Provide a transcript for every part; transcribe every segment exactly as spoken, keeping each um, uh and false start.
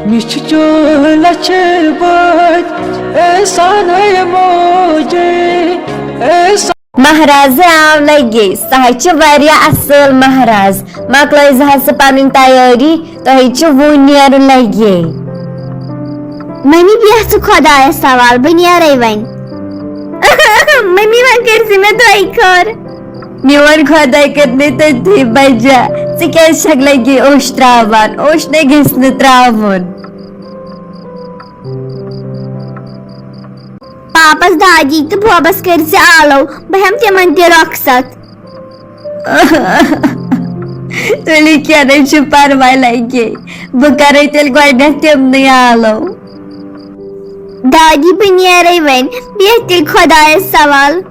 مےٚ چھِ چٲنۍ لَچھِ بٔتۍ احسانَے موجے، احسان۔ مہرازٕ آو لگے، سُہ حظ چھُ واریاہ اصل مہراز۔ مۄکلٲیزِ حظ ژٕ پنٕنۍ تیٲری، تۄہہِ چھُ وُنہِ نیرُن لگے۔ ممی، بیٚہہ ژٕ خۄدایس حوال، بہٕ نیرے وۄنۍ۔ ممی، وۄنۍ کٔرۍ زِ مےٚ دۄیہِ خٲر۔ میون خۄداے کٔرۍ نہٕ تٔتھی بجا، ژٕ کیازِ چھکھ لگی اوٚش تراوان؟ اوٚش نے گژھِ نہٕ تراوُن۔ پاپس، دادی تہٕ بوبس کٔرۍ زِ آلو، بہٕ ہٮ۪مہٕ تِمن تہِ رۄخصت۔ تُلِو، کینٛہہ نَے چھُ پرواے لگے، بہٕ کرے تیٚلہِ گۄڈٕنٮ۪تھ تِمنٕے آلو۔ دادی، بہٕ نیرے وۄنۍ، بیٚہہ تیٚلہِ خۄدایس حوال۔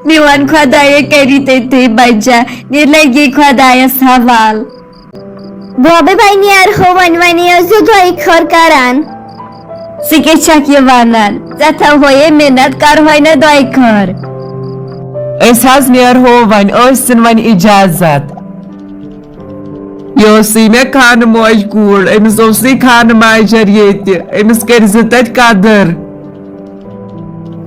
میون خۄدایے کٔرِتھ تٔتھی بجا، مےٚ لگی خۄدایس حوال۔ بوبہٕ، بہٕ نیرہو وۄنۍ، وۄنۍ ٲسۍ زِ دۄیہِ خٲر کران۔ ژٕ کیٛاہ چھکھ یہِ ونان؟ ژےٚ تھاوہوے مِنت، کرہوے نہ دۄیہِ خٲر۔ أسۍ حظ نیرہو وۄنۍ، أسۍ دِن وۄنۍ اجازت۔ یہِ ٲسٕے مےٚ خانہٕ موج کوٗر، أمِس اوسُے خانہٕ ماجر ییٚتہِ، أمِس کٔرزِ تتہِ قدر۔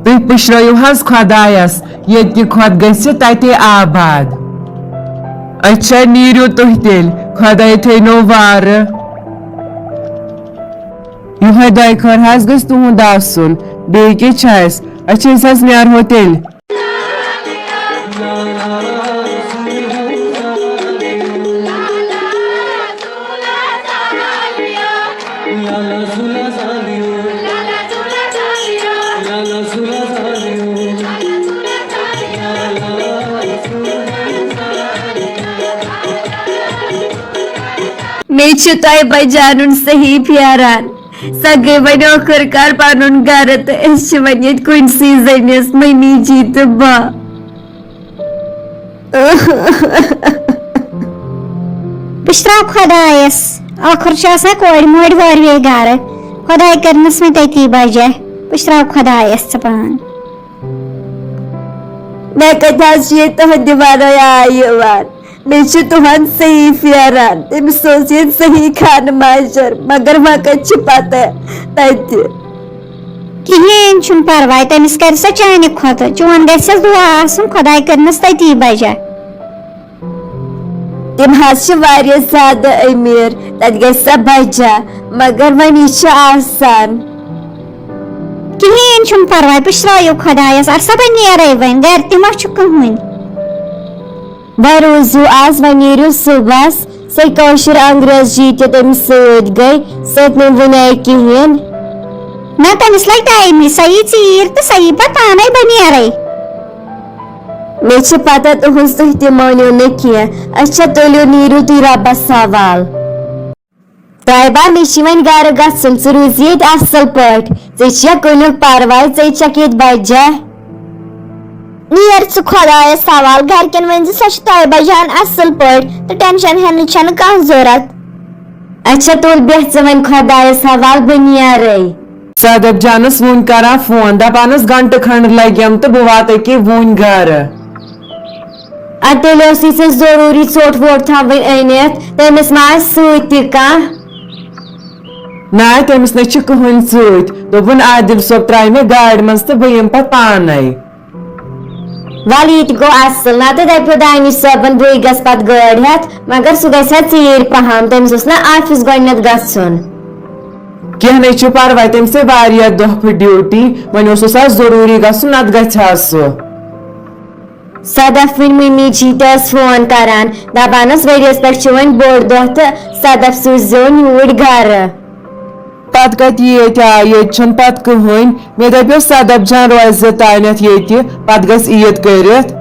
تُہۍ پُشرٲیِو حظ خۄدایس، ییٚتہِ کہِ کھۄتہٕ گژھِ تتے آباد۔ اچھا، نیٖرِو تُہۍ تیٚلہِ، خۄداے تھٲینو وارٕ۔ یِہوٚے دۄیہِ خٲر حظ گژھِ تُہُنٛد آسُن، بیٚیہِ کیٛاہ چھِ اَسہِ؟ اچھا، أسۍ حظ نیرہو تیٚلہِ۔ مےٚ چھُ طیبہ جانُن صحیح پھیران۔ سۄ گٔے وۄنۍ ٲخٕر کار پنُن گرٕ تہٕ أسۍ چھِ وۄنۍ ییٚتہِ کُنسٕے زٔنِس، مٔمی جی تہٕ بہٕ۔ پُشراو خۄدایس، ٲخٕر چھُ آسان کورِ مورِ وٲروے گرٕ۔ خۄداے کٔرنَس وۄنۍ تٔتی بجا۔ پُشراو خۄدایس ژٕ پان۔ مےٚ کتہِ حظ چھُ ییٚتہِ تُہنٛدِ ورٲے آے یِوان؟ مےٚ چھُ تُہنٛد صحیح پھیران۔ تٔمِس اوس ییٚتہِ صحیح خانہٕ ماجر، مگر وۄنۍ کتہِ چھِ پتہ تتہِ؟ کِہیٖنۍ چھُنہٕ پرواے، تٔمِس کرِ سۄ چانہِ کھۄتہٕ۔ چون گژھٮ۪س دُعا آسُن، خۄداے کٔرنَس تٔتی بجا۔ تِم حظ چھِ واریاہ زیادٕ أمیٖر، تَتہِ گژھِ سۄ بجا، مگر وۄنۍ یہِ چھُ آسان۔ کِہیٖنۍ چھُنہٕ پرواے، پُشرٲیِو خۄدایَس، اَرسا بہٕ نیرَے وۄنۍ، گَرِ تہِ ما چھُ کٕہٕنۍ؟ وۄنۍ روٗزِو آز، وۄنۍ نیٖرِو صُبحَس، سۄ کٲشِر انگریز جی تہِ تٔمِس سۭتۍ گٔے، سۄ تہِ نہٕ وُنے کِہیٖنۍ۔ نہ، تٔمِس لَگہِ ٹایمٕے، سۄ یی ژیٖرۍ تہٕ سۄ یی پَتہٕ پانَے، بہٕ نیرَے۔ مےٚ چھِ پتہ تُہنٛز، تُہۍ تہِ مٲنِو نہٕ کینٛہہ۔ اچھا، تُلِو، نیٖرِو تُہۍ رۄبس حوال۔ طیبہ، مےٚ چھِ وۄنۍ گرٕ گژھُن، ژٕ روٗز ییٚتہِ اصل پٲٹھۍ۔ ژےٚ چھےٚ کُنیُک پرواے، ژٕ چھکھ ییٚتہِ بجا۔ نیر ژٕ خۄدایس حوال، گرِکٮ۪ن ؤنۍ زِ سۄ چھِ طیبہ جان اصل پٲٹھۍ تہٕ ٹینشن ہٮ۪نٕچ چھنہٕ کانٛہہ ضرورت۔ اچھا، تُل، بیٚہہ ژٕ وۄنۍ خۄدایس حوال، بہٕ نیرے۔ صدف جانس وُنۍ کران فون، دپانس گنٹہٕ کھنڈ لگیم تہٕ بہٕ واتہٕ أکے وُنۍ گرٕ۔ ادٕ تیٚلہِ ٲسٕے ژےٚ ضروٗری ژوٚٹ ووٚٹ تھاوٕنۍ أنِتھ، تٔمِس ما آسہِ سۭتۍ تہِ کانٛہہ؟ نہ، تٔمِس نَے چھِ کٕہٕنۍ سۭتۍ۔ دوٚپُن عادل صٲب ترٛایہِ مےٚ گاڑِ منٛز تہٕ بہٕ یِمہٕ پتہٕ پانے۔ وَلہٕ، یہِ تہِ گوٚو اَصٕل۔ نَتہٕ دَپیو دانِش صٲبَن، بٕے گژھٕ پَتہٕ گٲڑۍ ہٮ۪تھ، مگر سُہ گژھِ ہا ژیٖرۍ پَہَم، تٔمِس اوس نہ آفِس گۄڈٕنٮ۪تھ گژھُن۔ کینٛہہ نَے چھُ پَرواے، تٔمِس ہے واریاہ دۄہ پھٔٹ ڈیوٹی، وۄنۍ اوسُس آز ضروٗری گژھُن، نَتہٕ گژھِ ہا سُہ۔ صدف وٕنۍ مٔمی جی تہِ ٲس فون کَران، دَپان ٲس، ؤریَس پٮ۪ٹھ چھُ وۄنۍ بوٚڑ دۄہ تہٕ صدف سوٗززیون یوٗرۍ گَرٕ۔ پتہٕ کتہِ ییٚتہِ آے، ییٚتہِ چھُنہٕ پتہٕ کٕہٕنۍ۔ مےٚ دپیو صدف جان روزِ تانٮ۪تھ ییٚتہِ، پتہٕ گژھِ عیٖد کٔرِتھ۔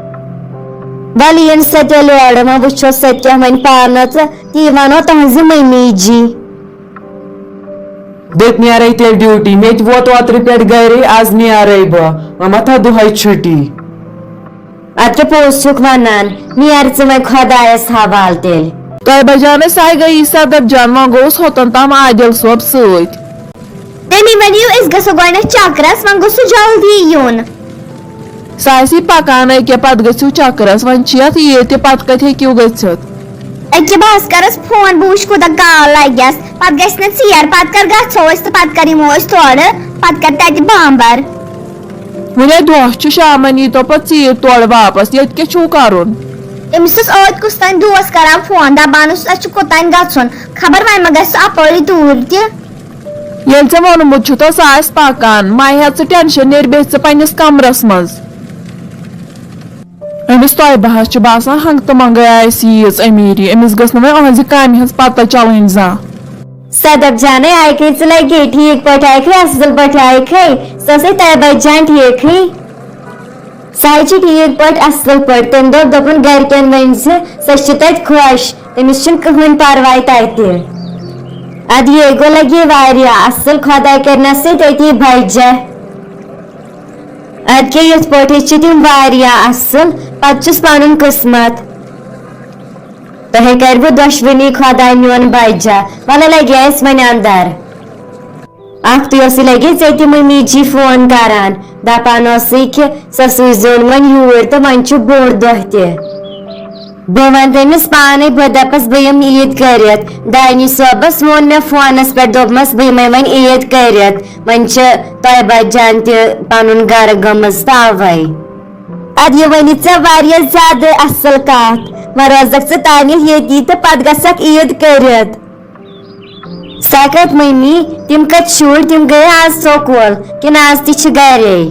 وَلہٕ یِن سۄ تیٚلہِ اورٕ، وۄنۍ وٕچھو سۄ تہِ کیٛاہ وَنہِ پانہٕ تہٕ تی وَنو تُہٕنٛزِ مٔمی جی۔ بہٕ تہِ نیرے تیٚلہِ ڈیوٹی، مےٚ تہِ ووت اوترٕ پٮ۪ٹھ گرے، آز نیرے بہٕ، وۄنۍ ما تھاو دۄہے چھُٹی۔ ادٕ کیٛاہ پوٚز چھُکھ ونان؟ نیر ژٕ وۄنۍ خۄدایس حوال تیٚلہِ۔ طیبہ جانس آیہِ گٔیی صدف جان، وۄنۍ گوٚوُس ہوٚتن تام عادل صٲب سۭتۍ۔ تٔمی ؤنِو، أسۍ گژھو گۄڈٕنٮ۪تھ چکرس، وۄنۍ گوٚژھ سُہ جلدی یُن۔ سُہ آسی پکان أکیٛاہ، پتہٕ گٔژھِو چکرس، وۄنۍ چھِ یتھ عیٖد تہِ، پتہٕ کتہِ ہیٚکِو گٔژھِتھ؟ أکہِ بہٕ حظ کَرَس فون، بہٕ وٕچھِ کوٗتاہ کال لَگٮ۪س۔ پَتہٕ گژھِ نہٕ ژیر، پَتہٕ کَر گژھو أسۍ تہٕ پَتہٕ کَر یِمو أسۍ تورٕ، پَتہٕ کَر تَتہِ بامبَر۔ وُنہِ دۄہ چھُ، شامَن ییٖتو پَتہٕ ژیٖرۍ تورٕ واپَس، ییٚتہِ کیٛاہ چھُو کَرُن؟ أمِس اوس ٲدۍ کُس تام دوس کَران فون، دَپان اوس اَسہِ چھُ کوٚتام گژھُن، خبر وۄنۍ ما گژھِ سُہ اَپٲری توٗرۍ تہِ۔ ییٚلہِ ژےٚ ووٚنمُت چھُتھ سُہ آسہِ پَکان، مَہ ہےٚ ژٕ ٹٮ۪نشَن، نیرِ بیٚہہ ژٕ پنٛنِس کَمرَس منٛز۔ أمِس طیبہس چھِ باسان ہنٛگتہٕ منٛگَے آسہِ ییٖژ أمیٖری، أمِس گٔژھ نہٕ وۄنۍ أہٕنٛزِ کامہِ ہٕنٛز پتہ چلٕنۍ زانٛہہ۔ صدف جانے، آیہِ کھے ژٕ لگے؟ ٹھیٖک پٲٹھۍ آیہِ کھے؟ اصل پٲٹھۍ آیہِ کھے؟ سۄ ٲسٕے طیبہ جان ٹھیٖکھٕے؟ سۄ حظ چھِ ٹھیٖک پٲٹھۍ، اصل پٲٹھۍ۔ تٔمۍ دوٚپ، دوٚپُن، گرِکٮ۪ن ؤنۍ زِ سۄ چھِ تتہِ خۄش، تٔمِس چھُنہٕ کٕہٕنۍ پرواے تتہِ۔ ادٕ یے گوٚو لگے واریاہ اصل، خۄداے کرنس سۭتۍ أتی بجہ۔ ادٕ کیٛاہ، یِتھ پٲٹھۍ چھِ تِم واریاہ اصل، پتہٕ چھُس پنُن قسمت۔ تۄہے کرِوٕ دۄشوٕنی خۄداے میون بجا۔ وَلہٕ لگے اَسہِ وۄنۍ اندر۔ اکھتُے اوسُے لگے ژےٚ تہِ مٔمی جی فون کران، دپان اوسُے کہِ سۄ سوٗزِزون وۄنۍ یوٗرۍ تہٕ وۄنۍ چھُ بوٚڑ دۄہ تہِ۔ بہٕ وَنہٕ تٔمِس پانے، بہٕ دَپَس بہٕ یِمہٕ عیٖد کٔرِتھ۔ دانِش صٲبَس ووٚن مےٚ فونَس پٮ۪ٹھ، دوٚپمَس بہٕ یِمَے وۄنۍ عیٖد کٔرِتھ۔ وۄنۍ چھِ طیبہ جان تہِ پَنُن گَرٕ گٔمٕژ تَوَے۔ اَدٕ یہِ ؤنِتھ ژےٚ واریاہ زیادٕ اَصٕل کَتھ۔ وۄنۍ روزَکھ ژٕ تانِل ییٚتی تہٕ پَتہٕ گژھکھ عیٖد کٔرِتھ۔ سۄ کَتہِ مٔمی؟ تِم کَتہِ شُرۍ؟ تِم گٔے آز سکوٗل کِنہٕ آز تہِ چھِ گَرے؟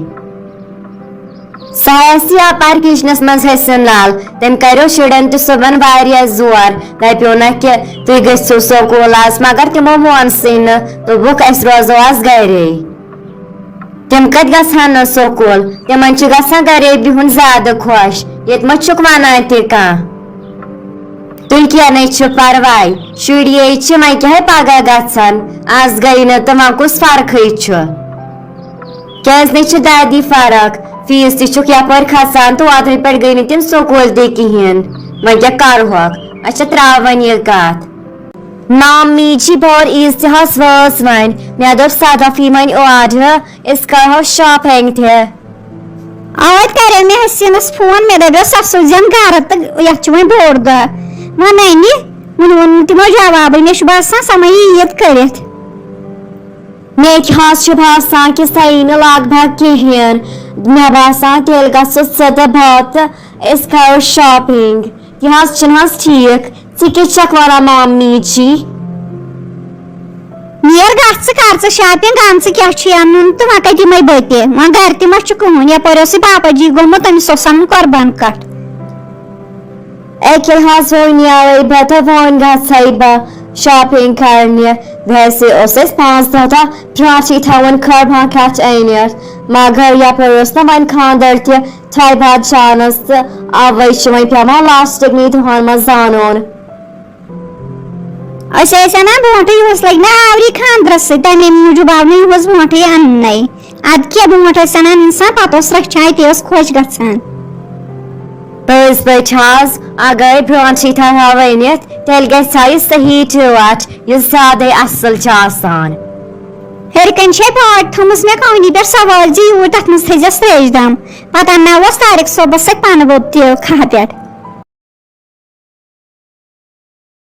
سۄ آسہِ یپارۍ کچنس منٛز حسن لال۔ تٔمۍ کریو شُرٮ۪ن تہِ صُبحن واریاہ زور، دپیو نہ کہِ تُہۍ گٔژھِو سکوٗل آز، مگر تِمو مونسٕے نہٕ، دوٚپُکھ أسۍ روزو آز گرے۔ تِم کتہِ گژھن نہٕ سکوٗل؟ تِمن چھُ گژھان گرے بِہُن زیادٕ خۄش، ییٚتہِ ما چھُکھ ونان تہِ کانٛہہ؟ تُہۍ کینٛہہ نَے چھُ پرواے، شُرۍ یے چھِ، وۄنۍ کیٛاہ ہے پگاہ گژھن؟ آز گٔے نہٕ تہٕ وۄنۍ کُس فرقٕے چھُ؟ کیٛازِ نَے چھِ دادی فرق؟ فیٖس تہِ چھُکھ یپٲرۍ کھسان تہٕ اوترٕ پٮ۪ٹھ گٔے نہٕ تِم سکوٗل تہِ کِہیٖنۍ۔ وۄنۍ کیٛاہ کرہوکھ؟ اچھا ترٛاو وۄنۍ یہِ کتھ۔ مامی جی بور عیٖز تہِ حظ وٲژ وۄنۍ۔ مےٚ دوٚپ صدف یی وۄنۍ اورٕ، أسۍ کرہو shopping تہِ۔ اوے کریو مےٚ حسینس فون، مےٚ دپیو سۄ سوٗزٮ۪ن گرٕ تہٕ یتھ چھُ وۄنۍ بوٚڑ دۄہ۔ وۄنۍ ننہِ، وُنہِ ووٚن نہٕ تِمو جوابٕے، مےٚ چھُ باسان سۄ ما یی عیٖد کٔرِتھ۔ مےٚ تہِ حظ چھُ باسان کہِ سۄ یی نہٕ لگ بگ کِہیٖنۍ۔ مےٚ باسان تیٚلہِ گژھو ژٕ تہٕ بہٕ تہٕ أسۍ کرو shopping۔ یہِ حظ چھُنہٕ حظ ٹھیٖک۔ ژٕ کیٛاہ چھَکھ وَنان مامی جی؟ نیر گژھ ژٕ کر ژٕ shopping، اَن ژٕ کیٛاہ چھُے اَنُن تہٕ وۄنۍ کَتہِ یِمَے بہٕ تہِ۔ وۄنۍ گَرِ تہِ ما چھُ کٕہٕنۍ، یَپٲرۍ اوسُے پاپا جی گوٚمُت، تٔمِس اوس اَنُن قۄربان کَٹھ۔ اکہِ حظ ووٚنیاوے بہٕ تہٕ وۄنۍ گژھے بہٕ shopping کرنہِ۔ ویسے اوس اَسہِ پانٛژھ دۄہ دۄہ برونٛٹھٕے تھاوُن قۄربان کَٹھ أنِتھ، مگر یَپٲرۍ اوس نہٕ وۄنۍ خانٛدر تہِ تھایہِ باد جانس تہٕ اوے چھُ وۄنۍ پٮ۪وان لاسٹٕکۍ نٕے دۄہن منٛز زانُن۔ أسۍ ٲسۍ اَنان برونٛٹھٕے، یِہُس لگہِ نہ آوری خانٛدرس سۭتۍ، تَمے موٗجوٗب آو نہٕ یِہُس برونٛٹھٕے اَننَے۔ اَدٕ کیٛاہ، برونٛٹھ ٲسۍ اَنان اِنسان، پَتہٕ اوس رَچھان، تہِ اوس خۄش گژھان۔ پٔزۍ پٲٹھۍ حظ، اگر برونٛٹھٕے تھاوہاو أنِتھ، تیٚلہِ گژھِ ہا یہِ صحیح ٹٲٹھ، یُس زیادَے اَصٕل چھُ آسان۔ ہیٚرِ کَنہِ چھےٚ پاٹ تھٲومٕژ مےٚ کٲنی پٮ۪ٹھ سوال زِ یوٗرۍ تَتھ منٛز تھٲیزٮ۪س ترٛیش دام۔ پَتہٕ اَنناوس طارق صٲبَس سۭتۍ پَنہٕ بوٚب تہِ کھاہ پٮ۪ٹھ۔